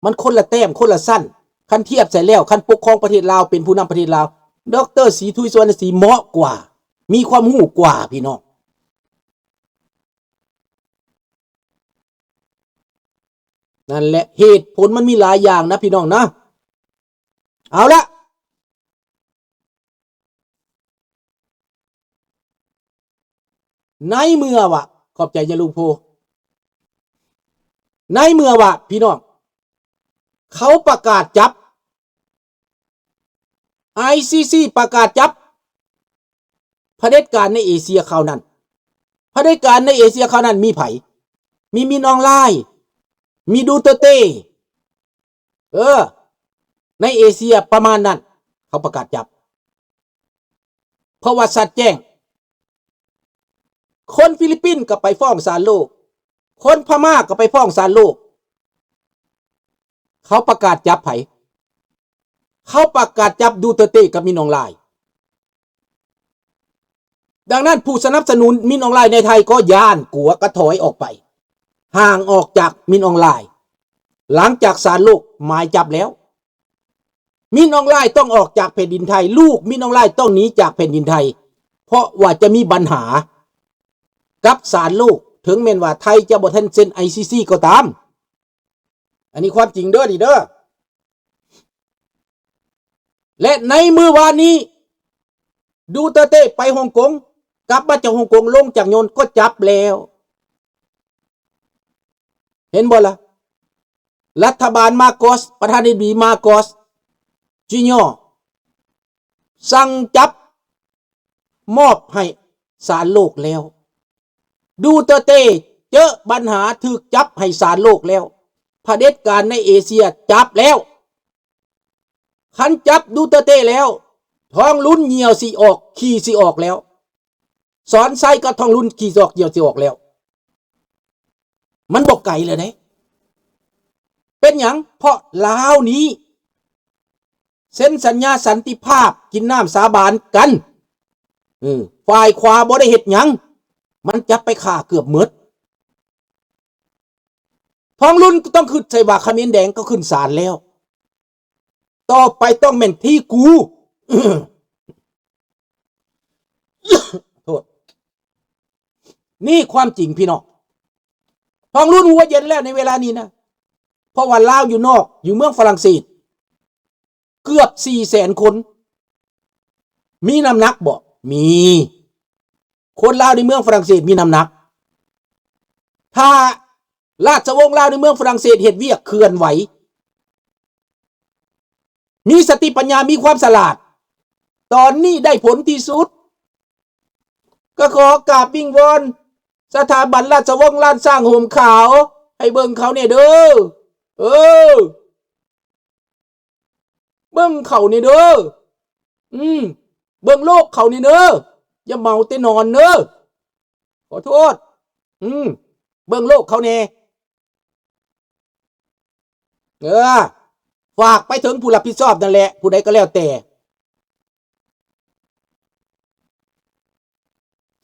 ມັນຄົນລະແຕ້ມ ຄົນລະຊັ້ນ. ຄັນທຽບໃສ່ແລ້ວ ຄັນປົກຄອງປະເທດລາວ ເປັນຜູ້ນຳປະເທດລາວ ດອກເຕີ ສີທຸຍ ສຸວັນນະສີ ເໝາະກວ່າ ມີຄວາມຮູ້ກວ່າ ພີ່ນ້ອງ. ນັ້ນແຫຼະ ເຫດຜົນມັນມີຫຼາຍຢ່າງນະ ພີ່ນ້ອງນະ. ເອົາລະ ໃນເມື່ອວ່າ ຂອບໃຈຍາລຸງໂພ ໃນເມື່ອວ່າ ພີ່ນ້ອງ ເຂົາປະກາດຈັບ ໄອຊີຊີ ປະກາດຈັບ ຜະເດັດການໃນເອເຊຍຄາວນັ້ນ. ຜະເດັດການໃນເອເຊຍຄາວນັ້ນມີໃຜ? ມີມິນອອງລາຍ ມີດູເຕີເຕ ເອີ ໃນເອເຊຍປະມານນັ້ນ ເຂົາປະກາດຈັບ ເພາະວ່າຊັດແຈ້ງ. ຄົນຟີລິບປິນກໍໄປຟ້ອງສານໂລກ ຄົນພະມ້າກໍໄປຟ້ອງສານໂລກ. ເຂົາປະກາດຈັບໃຜ? ເຂົາປະກາດຈັບດູເຕີເຕກັບມິນອອງລາຍ. ດັ່ງນັ້ນ ຜູ້ສະໜັບສະໜູນມິນອອງລາຍໃນໄທກໍຢ້ານກົວ ກໍຖອຍອອກໄປ ຫ່າງອອກຈາກມິນອອງລາຍ. ຫຼັງຈາກສານໂລກໝາຍຈັບແລ້ວ ມິນອອງລາຍຕ້ອງອອກຈາກແຜ່ນດິນໄທ, ລູກມິນອອງລາຍຕ້ອງໜີຈາກແຜ່ນດິນໄທ ເພາະວ່າຈະມີບັນຫາກັບສານໂລກ, ເຖິງແມ່ນວ່າໄທຈະບໍ່ທັນເຊັນ ໄອຊີຊີ ກໍຕາມ. ອັນນີ້ຄວາມຈິງເດີ ນີ້ເດີ. ແລະ ໃນມື້ວານນີ້ ດູເຕີເຕໄປຮົງກົງ, ກັບມາຈາກຮົງກົງ, ລົງຈາກຍົນກໍຈັບແລ້ວ. ເຫັນບໍ່ລະ? ລັດຖະບານມາໂກສ, ປະທານາທິບໍດີມາໂກສ ຈີຍໍ ສັ່ງຈັບ ມອບໃຫ້ສານໂລກແລ້ວ. ດູເຕີເຕເຈີບັນຫາຖືກຈັບໃຫ້ສານໂລກແລ້ວ. ຜະເດັດການໃນເອເຊຍຈັບແລ້ວ. ຄັນຈັບດູເຕີເຕແລ້ວ, ທອງລຸນຍ່ຽວຊິອອກ, ຂີ້ຊິອອກແລ້ວ. ສອນໄຊກັບທອງລຸນຂີ້ຊິອອກ, ຍ່ຽວຊິອອກແລ້ວ. ມັນບໍ່ໄກແລ້ວເດ້. ເປັນຫຍັງ? ເພາະລາວນີ້ເຊັນສັນຍາສັນຕິພາບ, ກິນນ້ຳສາບານກັນ. ເອີ ຝ່າຍຂວາບໍ່ໄດ້ເຮັດຫຍັງ, ມັນຈັບໄປຂ້າເກືອບໝົດ. ທອງລຸນກໍຕ້ອງຄິດໃສ່ວ່າຂະເໝນແດງກໍຂຶ້ນສານແລ້ວ. ຕໍ່ໄປຕ້ອງແມ່ນທີ່ກູ. ໂທດ. ນີ້ຄວາມຈິງພີ່ນ້ອງ. ທອງລຸນຫົວເຢັນແລ້ວໃນເວລານີ້ນະ. ເພາະວ່າລາວຢູ່ນອກ, ຢູ່ເມືອງຝຣັ່ງເສດ ເກືອບສີ່ແສນຄົນ. ມີນ້ຳໜັກບໍ່? ມີ. ຄົນລາວໃນເມືອງຝຣັ່ງເສດມີນ້ຳໜັກ. ຖ້າລາຊະວົງລາວໃນເມືອງຝຣັ່ງເສດເຮັດວຽກເຄື່ອນໄຫວ, ມີສະຕິປັນຍາ, ມີຄວາມສະຫຼາດ, ຕອນນີ້ໄດ້ຜົນທີ່ສຸດ. ກໍຂໍກາບວິງວອນສະຖາບັນລາຊະວົງລ້ານຊ້າງຮົ່ມຂາວ ໃຫ້ເບິ່ງເຂົາແດ່ເດີ. ເອີ. ເບິ່ງເຂົາແດ່ເດີ. ອືມ ເບິ່ງໂລກເຂົາແດ່ເດີ. ຢ່າເມົາແຕ່ນອນເດີ. ຂໍໂທດ. ອືມ ເບິ່ງໂລກເຂົາແດ່. ເອີ ຝາກໄປເຖິງຜູ້ຮັບຜິດຊອບນັ້ນແຫຼະ, ຜູ້ໃດກໍແລ້ວແຕ່.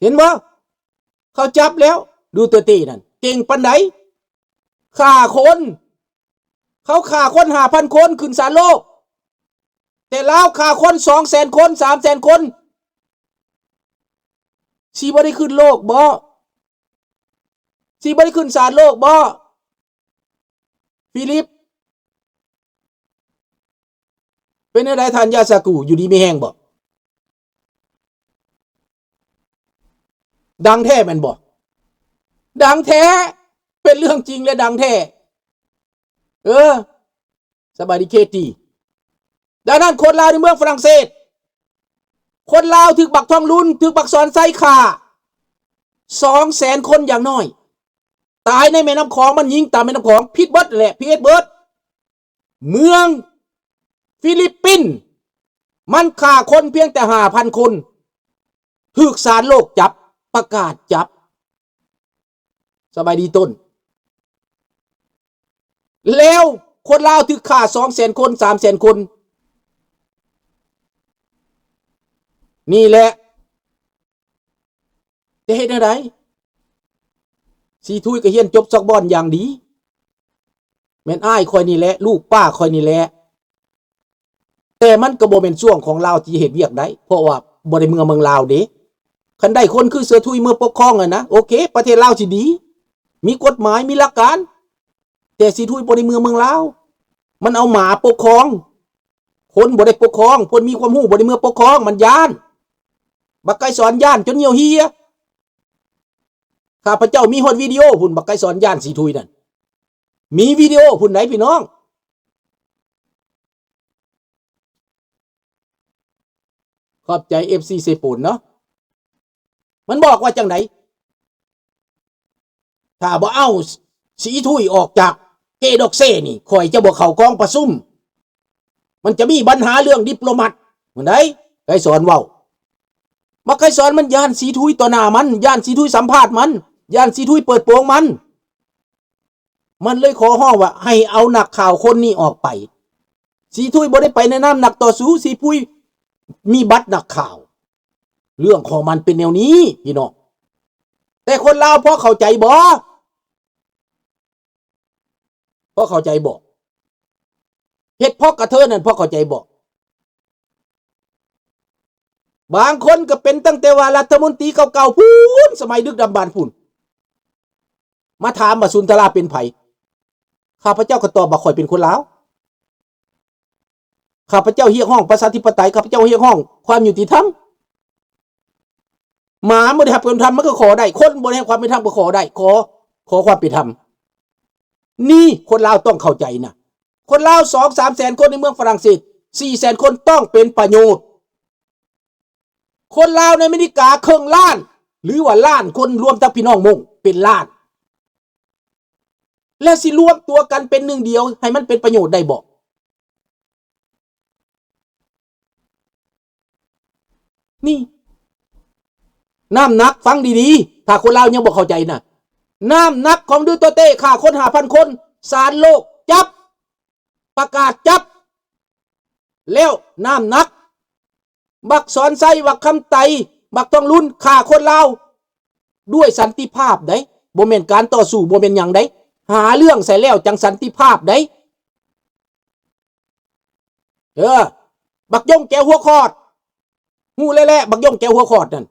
ເຫັນບໍ່? ເຂົາຈັບແລ້ວ. ດູເຕີເຕນັ້ນເກັ່ງປານໃດ? ຂ້າຄົນ. ເຂົາຂ້າຄົນຫ້າພັນຄົນ ຂຶ້ນສານໂລກ, ແຕ່ລາວຂ້າຄົນສອງແສນຄົນ ສາມແສນຄົນ. ຊິບໍ່ໄດ້ຂຶ້ນໂລກບໍ? ຊິບໍ່ໄດ້ຂຶ້ນສານໂລກບໍ? ຟີລິບ ເປັນແນວໃດທ່ານຢາສາກູ? ຢູ່ດີມີແຮງບໍ? ດັງແທ້ແມ່ນບໍ່? ດັງແທ້. ເປັນເລື່ອງຈິງ ແລະ ດັງແທ້. ເອີ ສະບາຍດີເຄຕີ. ດັ່ງນັ້ນ ຄົນລາວໃນເມືອງຝຣັ່ງເສດ, ຄົນລາວຖືກບັກທອງລຸນ, ຖືກບັກສອນໄຊຂ້າ ສອງແສນຄົນຢ່າງໜ້ອຍ. ຕາຍໃນແມ່ນ້ຳຂອງ, ມັນຍິງຕາມແມ່ນ້ຳຂອງ, ຜິດເບິດແຫຼະ, ຜິດເບິດ. ເມືອງຟີລິບປິນ ມັນຂ້າຄົນພຽງແຕ່ຫ້າພັນຄົນ, ຖືກສານໂລກຈັບ, ປະກາດຈັບ. ສະບາຍດີຕົ້ນ. ແລ້ວຄົນລາວຖືກຂ້າສອງແສນຄົນ, ສາມແສນຄົນ. ນີ້ແຫຼະ ຈະເຮັດແນວໃດ? ສີທຸຍກໍຮຽນຈົບຊອກບອນຢ່າງດີ. ແມ່ນອ້າຍຂ້ອຍນີ້ແຫຼະ ລູກປ້າຂ້ອຍນີ້ແຫຼະ. ແຕ່ມັນກໍບໍ່ແມ່ນຊ່ວງຂອງລາວທີ່ເຮັດວຽກໄດ້ ເພາະວ່າບໍ່ໄດ້ເມືອເມືອງລາວເດ້. ຄັນໄດ້ຄົນຄືເສືອທຸຍເມືອປົກຄອງຫັ້ນນະ ໂອເຄ ປະເທດລາວຊິດີ ມີກົດໝາຍ ມີຫຼັກການ. ແຕ່ສີທຸຍບໍ່ໄດ້ເມືອເມືອງລາວ ມັນເອົາໝາປົກຄອງ ຄົນບໍ່ໄດ້ປົກຄອງ. ເພິ່ນມີຄວາມຮູ້ ບໍ່ໄດ້ເມືອປົກຄອງ ມັນຢ້ານ. ບັກໄກສອນຢ້ານຈົນຫ່ຽວເຫື່ອ. ຂ້າພະເຈົ້າມີຮອດວິດີໂອພຸ້ນ ບັກໄກສອນຢ້ານສີທຸຍນັ້ນ ມີວິດີໂອພຸ້ນໃດ໋ພີ່ນ້ອງ. ຂອບໃຈເອັຟຊີເຊໂປນເນາະ. ມັນບອກວ່າຈັ່ງໃດ? ຖ້າບໍ່ເອົາສີທຸຍອອກຈາກເກດອກເຊນີ້ ຂ້ອຍຈະບໍ່ເຂົ້າກອງປະຊຸມ. ມັນຈະມີບັນຫາເລື່ອງດິບໂລມັດ. ເຫັນໃດ໋ ໄກສອນເວົ້າ. ບັກໄກສອນມັນຢ້ານສີທຸຍຕໍ່ໜ້າມັນ, ຢ້ານສີທຸຍສຳພາດມັນ, ຢ້ານສີທຸຍເປີດໂປງມັນ. ມັນເລີຍຂໍຮ້ອງວ່າໃຫ້ເອົານັກຂ່າວຄົນນີ້ອອກໄປ. ສີທຸຍບໍ່ໄດ້ໄປໃນນາມນັກຕໍ່ສູ້, ສີທຸຍມີບັດນັກຂ່າວ. ເລື່ອງຂອງມັນເປັນແນວນີ້ພີ່ນ້ອງ. ແຕ່ຄົນລາວພໍເຂົ້າໃຈບໍ່? ພໍເຂົ້າໃຈບໍ່? ເຮັດພໍກະເທີນັ້ນ ພໍເຂົ້າໃຈບໍ່? ບາງຄົນກໍເປັນຕັ້ງແຕ່ວ່າລັດຖະມົນຕີເກົ່າໆ ພຸ້ນ ສະໄໝດຶກດຳບັນພຸ້ນ ມາຖາມວ່າສຸນທະລາເປັນໃຜ? ຂ້າພະເຈົ້າກໍຕອບວ່າ ຂ້ອຍເປັນຄົນລາວ. ຂ້າພະເຈົ້າຮຽກຮ້ອງປະຊາທິປະໄຕ, ຂ້າພະເຈົ້າຮຽກຮ້ອງຄວາມຍຸຕິທຳ. ໝາບໍ່ໄດ້ຮັບຄວາມຍຸຕິທຳ ມັນກໍຂໍໄດ້, ຄົນບໍ່ໄດ້ຮັບຄວາມເປັນທຳກໍຂໍໄດ້, ຂໍ, ຂໍຄວາມເປັນທຳ. ນີ້ຄົນລາວຕ້ອງເຂົ້າໃຈນະ. ຄົນລາວສອງສາມແສນຄົນໃນເມືອງຝຣັ່ງເສດ, ສີ່ແສນຄົນຕ້ອງເປັນປະໂຫຍດ. ຄົນລາວໃນອາເມລິກາເຄິ່ງລ້ານ ຫຼືວ່າລ້ານຄົນ, ລວມທັງພີ່ນ້ອງມົ້ງເປັນລ້ານ. ແລະ ຊິລວມຕົວກັນເປັນໜຶ່ງດຽວ ໃຫ້ມັນເປັນປະໂຫຍດໄດ້ບໍ່? ນີ້ ນ້ຳໜັກ, ຟັງດີໆ ຖ້າຄົນລາວຍັງບໍ່ເຂົ້າໃຈນະ, ນ້ຳໜັກຂອງດູເຕີເຕ້ຂ້າຄົນຫ້າພັນຄົນ, ສານໂລກຈັບ, ປະກາດຈັບ. ແລ້ວນ້ຳໜັກ ບັກສອນໄຊ, ບັກຄຳໄຕ, ບັກທອງລຸນ ຂ້າຄົນລາວດ້ວຍສັນຕິພາບໃດ໋, ບໍ່ແມ່ນການຕໍ່ສູ້, ບໍ່ແມ່ນຫຍັງໃດ໋, ຫາເລື່ອງໃສ່ແລ້ວຈັ່ງສັນຕິພາບໃດ໋. ເອີ ບັກຢົງແກ້ວຫົວຂອດ, ຮູ້ແລ້ວແຫຼະ ບັກຢົງແກ້ວຫົວຂອດນັ້ນ.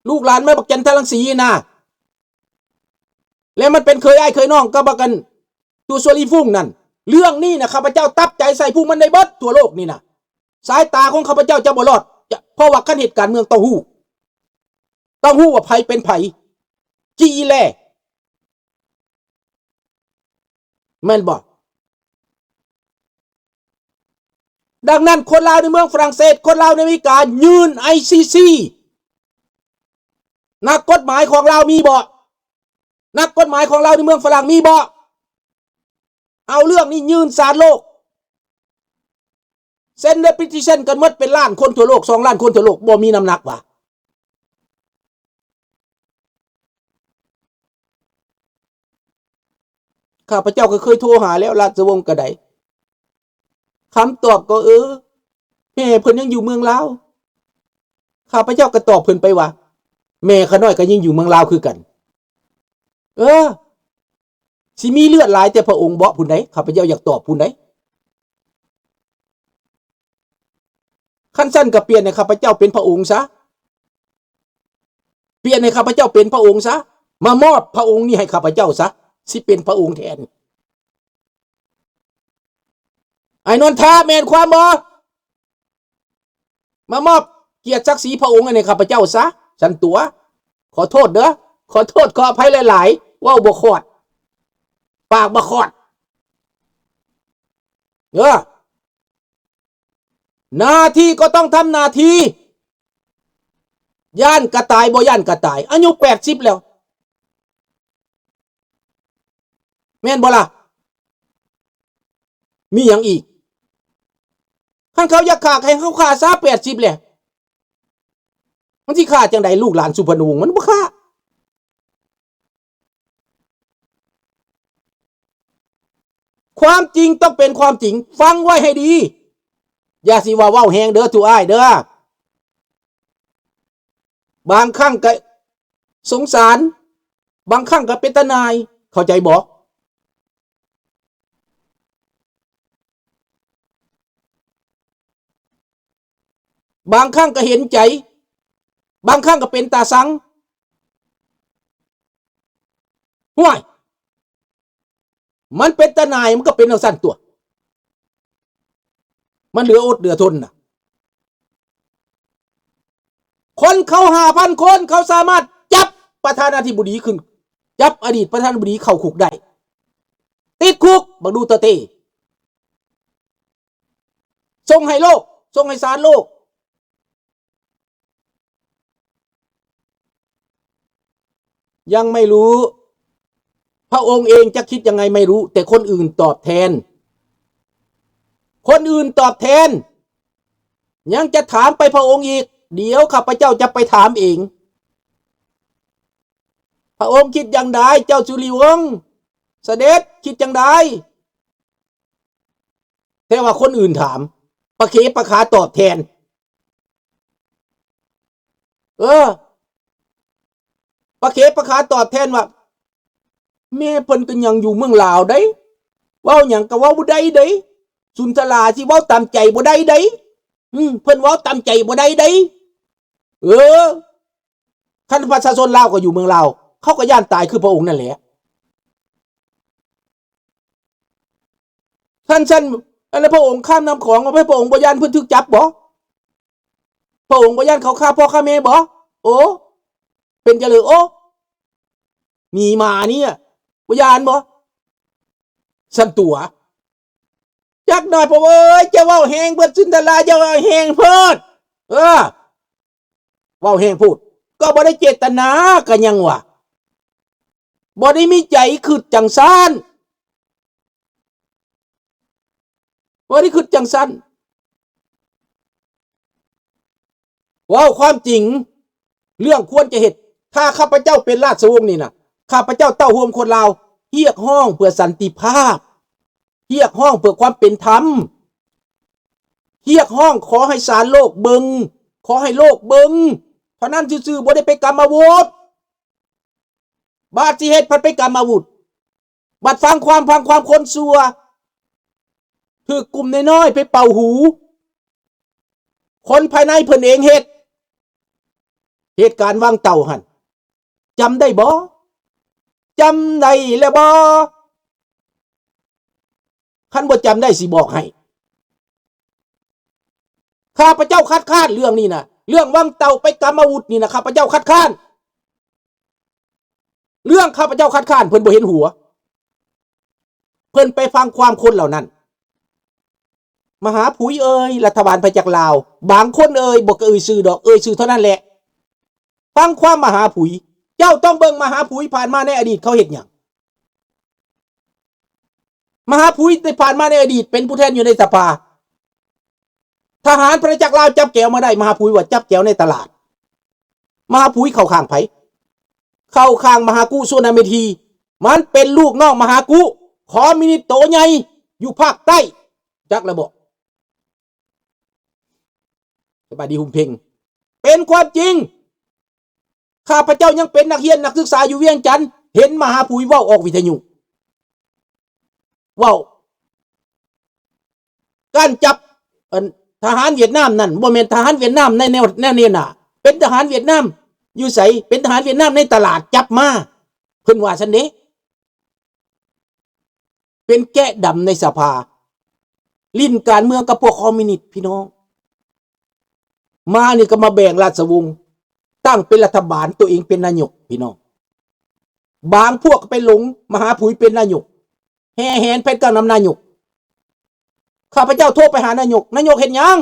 ລູກຫຼານມາບັກຈັນທະລັງສີນະ ແລະ ມັນເປັນເຄີຍອ້າຍເຄີຍນ້ອງກັບບັກອັນ ຕົວະສົວລີຟຸງນັ້ນ. ເລື່ອງນີ້ນະ ຂ້າພະເຈົ້າຕັດໃຈໃສ່ພວກມັນໄດ້ເບິດທົ່ວໂລກນີ້ນະ. ສາຍຕາຂອງຂ້າພະເຈົ້າຈະບໍ່ລອດ, ຈະ, ເພາະວ່າຄັນເຮັດການເມືອງຕ້ອງຮູ້, ຕ້ອງຮູ້ວ່າໃຜເປັນໃຜ, ຈີ່ແລ. ແມ່ນບໍ່? ດັ່ງນັ້ນ ຄົນລາວໃນເມືອງຝຣັ່ງເສດ, ຄົນລາວໃນອາເມລິກາ ຍື່ນໄອຊີຊີ. ນັກກົດໝາຍຂອງລາວມີບໍ່? ນັກກົດໝາຍຂອງລາວໃນເມືອງຝຣັ່ງມີບໍ່? ເອົາເລື່ອງນີ້ຍື່ນສານໂລກ. ເຊັນເລປິຕິເຊັນກັນໝົດເປັນລ້ານຄົນທົ່ວໂລກ, ສອງລ້ານຄົນທົ່ວໂລກ, ບໍ່ມີນ້ຳໜັກຫວາ? ຂ້າພະເຈົ້າກໍເຄີຍໂທຫາແລ້ວ ລາຊະວົງກະໄດ. ຄຳຕອບກໍ ເອີ ແມ່ເພິ່ນຍັງຢູ່ເມືອງລາວ. ຂ້າພະເຈົ້າກໍຕອບເພິ່ນໄປວ່າ ແມ່ຂ້ານ້ອຍກໍຍັງຢູ່ເມືອງລາວຄືກັນ. ເອີ ຊິມີເລືອດຫຼາຍແຕ່ພະອົງເບາະພຸ້ນໃດ໋, ຂ້າພະເຈົ້າຢາກຕອບພຸ້ນໃດ໋. ຄັນຊັ້ນກໍປ່ຽນໃຫ້ຂ້າພະເຈົ້າເປັນພະອົງຊະ, ປ່ຽນໃຫ້ຂ້າພະເຈົ້າເປັນພະອົງຊະ, ມາມອບພະອົງນີ້ໃຫ້ຂ້າພະເຈົ້າຊະ, ຊິເປັນພະອົງແທນ. ອ້າຍນນທາ ແມ່ນຄວາມບໍ່? ມາມອບກຽດສັກສີພະອົງໃຫ້ຂ້າພະເຈົ້າຊະ ຊັ້ນຕົວະ. ຂໍໂທດເດີ, ຂໍໂທດຂໍອະໄພຫຼາຍໆ, ເວົ້າບໍ່ຂອດ, ປາກບໍ່ຂອດ. ເອີ ໜ້າທີ່ກໍຕ້ອງທຳໜ້າທີ່. ຢ້ານກະຕາຍ ບໍ່ຢ້ານກະຕາຍ, ອາຍຸແປດສິບແລ້ວ. ແມ່ນບໍ່ລະ? ມີຫຍັງອີກ? ຄັນເຂົາຢາກຂ້າ ໃຫ້ເຂົາຂ້າຊະ, ແປດສິບແລ້ວ. ມັນຊິຂ້າຈັ່ງໃດ? ລູກຫຼານສຸພະນຸວົງ ມັນບໍ່ຂ້າ. ຄວາມຈິງຕ້ອງເປັນຄວາມຈິງ, ຟັງໄວ້ໃຫ້ດີ, ຢ່າຊິວ່າເວົ້າແຮງເດີ ທຸອ້າຍເດີ. ບາງຄັ້ງກໍສົງສານ, ບາງຄັ້ງກໍເປັນຕາໜ່າຍ, ເຂົ້າໃຈບໍ່? ບາງຄັ້ງກໍເຫັນໃຈ, ບາງຄັ້ງກໍເປັນຕາຊັງ. ຫ້ວຍ! ມັນເປັນຕາໜ່າຍ ມັນກໍເປັນຈັ່ງຊັ້ນຕົວະ. ມັນເຫຼືອອົດເຫຼືອທົນນະ. ຄົນເຂົາຫ້າພັນຄົນ ເຂົາສາມາດຈັບປະທານາທິບໍດີຂຶ້ນ, ຈັບອະດີດປະທານາທິບໍດີເຂົ້າຄຸກໄດ້, ຕິດຄຸກ ບັກດູເຕີເຕ. ສົ່ງໃຫ້ໂລກ, ສົ່ງໃຫ້ສານໂລກ. ຍັງໄມ່ຮູ້, ພະອົງເອງຈະຄິດຍັງໄງໄມ່ຮູ້, ແຕ່ຄົນອື່ນຕອບແທນ, ຄົນອື່ນຕອບແທນ. ຍັງຈະຖາມໄປພະອົງອີກ, ດຽວຂ້າພະເຈົ້າຈະໄປຖາມເອງ. ພະອົງຄິດຢ່າງໃດ, ເຈົ້າສຸລິວົງສະເດັດຄິດຈັ່ງໃດ? ແຕ່ວ່າຄົນອື່ນຖາມ, ປະເຂປະຂາຕອບແທນ. ເອີ ປະເຂປະຂາຕອບແທນວ່າ ແມ່ເພິ່ນກໍຍັງຢູ່ເມືອງລາວໄດ໋, ເວົ້າຫຍັງກໍເວົ້າບໍ່ໄດ້ໄດ໋, ສຸນທະລາຊິເວົ້າຕາມໃຈບໍ່ໄດ້ໄດ໋. ອືມ ເພິ່ນເວົ້າຕາມໃຈບໍ່ໄດ້ໄດ໋. ເອີ ຄັນປະຊາຊົນລາວກໍຢູ່ເມືອງລາວ, ເຂົາກໍຢ້ານຕາຍຄືພະອົງນັ້ນແຫຼະ. ຄັນຊັ້ນ ອັນນັ້ນພະອົງຂ້າມນ້ຳຂອງອອກໄປ, ພະອົງບໍ່ຢ້ານເພິ່ນຖືກຈັບບໍ? ພະອົງບໍ່ຢ້ານເຂົາຂ້າພໍ່ຂ້າແມ່ບໍ? ໂອ້ ເປັນຈັ່ງເລີຍ ໂອ້ ໜີມານີ້ ບໍ່ຢ້ານບໍ? ຊັ້ນຕົວະ. ຈັກໜ້ອຍ ພະອົງເອີຍ ເຈົ້າເວົ້າແຮງໂພດ, ສຸນທະລາ ເຈົ້າເວົ້າແຮງໂພດ. ເອີ ເວົ້າແຮງໂພດ ກໍບໍ່ໄດ້ເຈດຕະນາ ກໍຍັງວ່າ ບໍ່ໄດ້ມີໃຈຄິດຈັ່ງຊັ້ນ, ບໍ່ໄດ້ຄິດຈັ່ງຊັ້ນ. ເວົ້າຄວາມຈິງ ເລື່ອງຄວນຈະເຮັດ. ຖ້າຂ້າພະເຈົ້າເປັນລາຊະວົງນີ້ນະ, ຂ້າພະເຈົ້າເຕົ້າໂຮມຄົນລາວ ຮຽກຮ້ອງເພື່ອສັນຕິພາບ, ຮຽກຮ້ອງເພື່ອຄວາມເປັນທຳ, ຮຽກຮ້ອງຂໍໃຫ້ສານໂລກເບິ່ງ, ຂໍໃຫ້ໂລກເບິ່ງເທົ່ານັ້ນຊື່ໆ, ບໍ່ໄດ້ໄປກຳອາວຸດ. ບາດຊິເຮັດພັດໄປກຳອາວຸດ, ບັດຟັງຄວາມ, ຟັງຄວາມຄົນຊົ່ວ, ຖືກກຸ່ມນ້ອຍໆໄປເປົ່າຫູ. ຄົນພາຍໃນເພິ່ນເອງເຮັດ. ເຫດການວັງເຕົ່າຫັ້ນ ຈຳໄດ້ບໍ່? ຈຳໄດ້ແລ້ວບໍ່? ຄັນບໍ່ຈຳໄດ້ ຊິບອກໃຫ້. ຂ້າພະເຈົ້າຄັດຄ້ານເລື່ອງນີ້ນະ, ເລື່ອງວັງເຕົ່າໄປກຳອາວຸດນີ້ນະ, ຂ້າພະເຈົ້າຄັດຄ້ານ. ເລື່ອງຂ້າພະເຈົ້າຄັດຄ້ານ ເພິ່ນບໍ່ເຫັນຫົວ, ເພິ່ນໄປຟັງຄວາມຄົນເຫຼົ່ານັ້ນ. ມະຫາຜຸຍເອີຍ, ລັດຖະບານໄປຈາກລາວ, ບາງຄົນເອີຍ, ບໍ່ກະເອີຍຊື່ດອກ, ເອີຍຊື່ເທົ່ານັ້ນແຫຼະ. ຟັງຄວາມມະຫາຜຸຍ. ເຈົ້າຕ້ອງເບິ່ງມະຫາຜຸຍຜ່ານມາໃນອະດີດເຂົາເຮັດຫຍັງ? ມະຫາຜຸຍທີ່ຜ່ານມາໃນອະດີດເປັນຜູ້ແທນຢູ່ໃນສະພາ. ທະຫານພະນະຈັກລາວຈັບແກວມາໄດ້, ມະຫາຜຸຍວ່າຈັບແກວໃນຕະຫຼາດ. ມະຫາຜຸຍເຂົ້າຂ້າງໃຜ? ເຂົ້າຂ້າງມະຫາກຸ ສຸນນະເມທີ. ມັນເປັນລູກນ້ອງມະຫາກຸ, ຄອມມິວນິດໂຕໃຫຍ່ຢູ່ພາກໃຕ້. ຈັກລະບໍ? ສະບາຍດີ ຫຸມເພັງ. ເປັນຄວາມຈິງ. ຂ້າພະເຈົ້າຍັງເປັນນັກຮຽນນັກສຶກສາຢູ່ວຽງຈັນ, ເຫັນມະຫາຜຸຍເວົ້າອອກວິທະຍຸ, ເວົ້າການຈັບ ອັນ ທະຫານຫວຽດນາມນັ້ນ ບໍ່ແມ່ນທະຫານຫວຽດນາມໃນແນວ ແນວນີ້ນະ, ເປັນທະຫານຫວຽດນາມຢູ່ໃສ? ເປັນທະຫານຫວຽດນາມໃນຕະຫຼາດຈັບມາ, ເພິ່ນວ່າຊັ້ນເດ້. ເປັນແກະດຳໃນສະພາ, ຫຼິ້ນການເມືອງກັບພວກຄອມມິວນິດ ພີ່ນ້ອງ. ມານີ້ກໍມາແບ່ງລາຊະວົງ, ຕັ້ງເປັນລັດຖະບານ, ຕົວເອງເປັນນາຍົກ ພີ່ນ້ອງ. ບາງພວກກໍໄປຫຼົງມະຫາຜຸຍເປັນນາຍົກ, ແຫ່ແຫນແຜ່ນການນຳນາຍົກ. ຂ້າພະເຈົ້າໂທໄປຫານາຍົກ, ນາຍົກເຮັດຫຍັງ?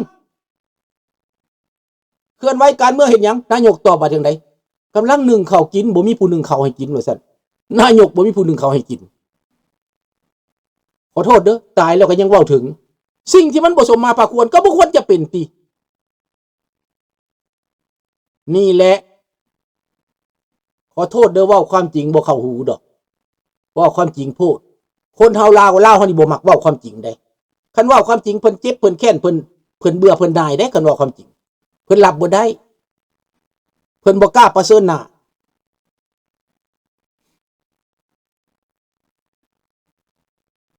ເຄື່ອນໄຫວການເມືອງເຮັດຫຍັງ? ນາຍົກຕອບວ່າຈັ່ງໃດ? ກຳລັງໜຶ້ງເຂົ້າກິນ, ບໍ່ມີຜູ້ໜຶ້ງເຂົ້າໃຫ້ກິນ ວ່າຊັ້ນ. ນາຍົກບໍ່ມີຜູ້ໜຶ້ງເຂົ້າໃຫ້ກິນ. ຂໍໂທດເດີ້, ຕາຍແລ້ວກໍຍັງເວົ້າເຖິງ. ສິ່ງທີ່ມັນບໍ່ສົມມາພາຄວນ ກໍບໍ່ຄວນຈະເປັນຕິ. ນີ້ແຫຼະ ຂໍໂທດເດີ້, ເວົ້າຄວາມຈິງບໍ່ເຂົ້າຫູດອກ, ເວົ້າຄວາມຈິງໂພດ. ຄົນເຮົາລາວ, ລາວເຮົານີ້ບໍ່ມັກເວົ້າຄວາມຈິງເດ້. ຄັນເວົ້າຄວາມຈິງ ເພິ່ນເຈັບ, ເພິ່ນແຄ້ນ, ເພິ່ນ, ເພິ່ນເບື່ອ, ເພິ່ນໜ່າຍເດ້. ຄັນເວົ້າຄວາມຈິງ ເພິ່ນຮັບບໍ່ໄດ້, ເພິ່ນບໍ່ກ້າປະເຊີນໜ້າ.